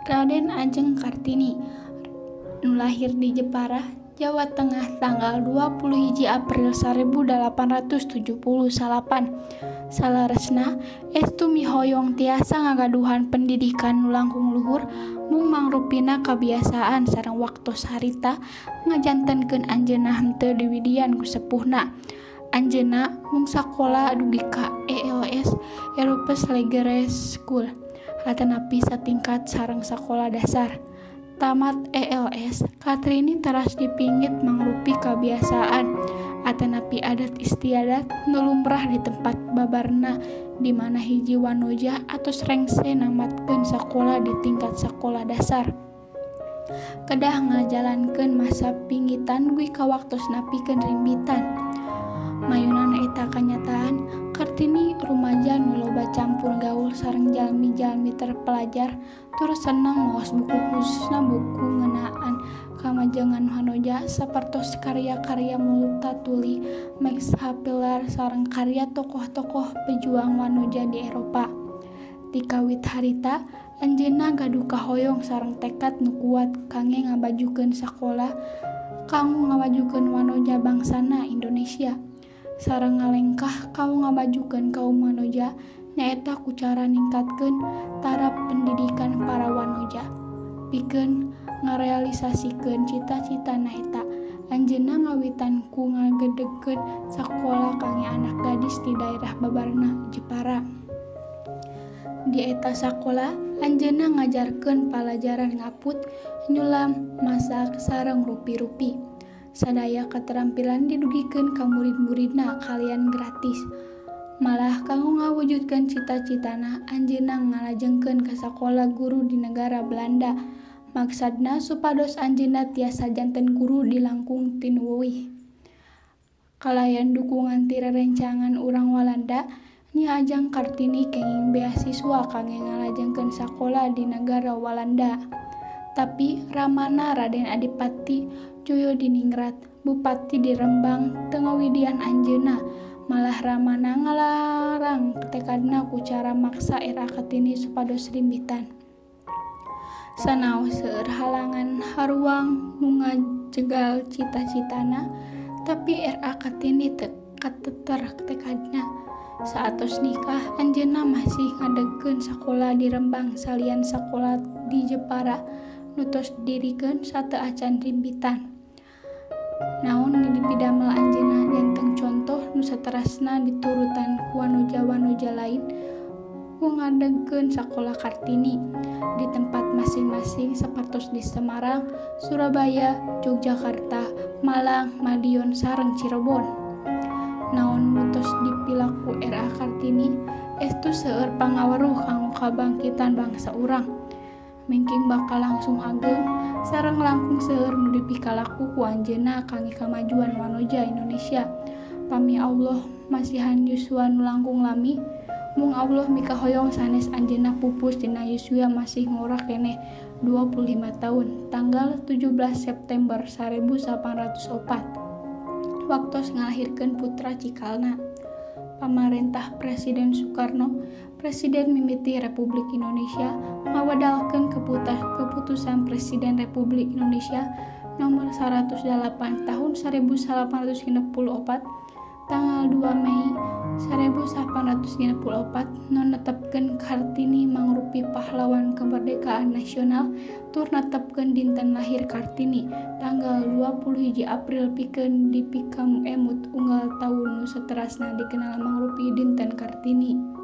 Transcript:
Raden Ajeng Kartini nu lahir di Jepara, Jawa Tengah tanggal 21 April 1879. Saleresna estu mihoyong tiasa ngagaduhan pendidikan nu langkung luhur mung mangrupina kabiasaan sareng waktos harita ngajantenkeun anjeunna henteu diwidian ku sepuhna. Anjeunna mung sakola dugi ka ELS Europees Legere School atanapi satingkat sareng sakola dasar. Tamat ELS, Kartini teras dipinggit mangrupi kabiasaan atanapi adat istiadat nu lumrah di tempat babarna di mana hiji wanoja atos rengse namatkeun sakola di tingkat sakola dasar. Kedah ngajalankeun masa pinggitan dugi ka waktos napikeun rimbitan. Mayunan eta kanyataan, Kartini rumaja nu loba campur gaul sareng jalmi-jalmi terpelajar tur seneng maos buku khususna buku ngeunaan kamajengan wanoja sapertos karya-karya Multatuli, Max Havelaar sareng karya tokoh-tokoh pejuang wanoja di Eropa. Ti kawit harita, anjeunna gaduh kahoyong sareng tekad nu kuat kangge ngabajukeun sakola kanggo ngamajukeun wanoja bangsana Indonesia. Sareng ngalengkah kanggo ngamajukeun kaum wanoja nyaeta ku cara ningkatkeun taraf pendidikan para wanoja. Pikeun ngarealisasikeun cita-citana eta, anjeunna ngawitan ku ngagedegkeun sakola kangge anak gadis di daerah babarna, Jepara. Di eta sakola, anjeunna ngajarkeun palajaran ngaput, nyulam, masak, sareng rupi-rupi. Sadaya keterampilan didugikeun ka murid-muridna kalian gratis. Malah kanggo ngawujudkeun cita-citana, anjeunna ngalajengkeun ka sakola guru di negara Belanda. Maksadna supados anjeunna tiasa janten guru di langkung tinuweuih. Kalayan dukungan ti rerencangan urang Walanda, Nyi Ajeng Kartini kenging beasiswa kangge ngalajengkeun sakola di nagara Walanda. Tapi ramana Raden Adipati Joyodiningrat, bupati di Rembang, teu ngawidian anjeunna, malah ramana ngalarang tekadna ku cara maksa R.A. Kartini supados rimbitan. Sanaos seueur halangan haruang nu ngajegal cita-citana, tapi R.A. Kartini teu kateter tekadna. Saatos nikah, anjeunna masih ngadegkeun sakola di Rembang salian sakola di Jepara nu tos didirikeun sateu acan rimbitan. Naon nu dipidamel anjeunna janten contoh nu saterasna diturutan ku wanoja-wanoja lain ku ngadegkeun sakola Kartini di tempat masing-masing sapertos di Semarang, Surabaya, Yogyakarta, Malang, Madiun sareng Cirebon. Naon nu tos dipilaku R.A. Kartini estu seueur pangaweruh kanggo kabangkitan bangsa urang. Mengking bakal langsung ageng sareng langkung seueur nu dipikalaku ku anjeunna kangge kamajuan wanoja Indonesia. Pami Allah masihan yuswa nu langkung lami, mung Allah mikahoyong sanes anjeunna pupus dina yuswa masih ngora keneh 25 tahun tanggal 17 September 1804. Waktos ngalahirkeun putra cikalna. Pamarentah Presiden Soekarno, Presiden mimiti Republik Indonesia ngawedalkeun keputusan Presiden Republik Indonesia nomor 108 tahun 1864 tanggal 2 Mei 1864 nu netepkeun Kartini mangrupi pahlawan kemerdekaan nasional tur netepkeun dinten lahir Kartini tanggal 21 April pikeun dipikaemut unggal taun nu saterasna dikenal mangrupi dinten Kartini.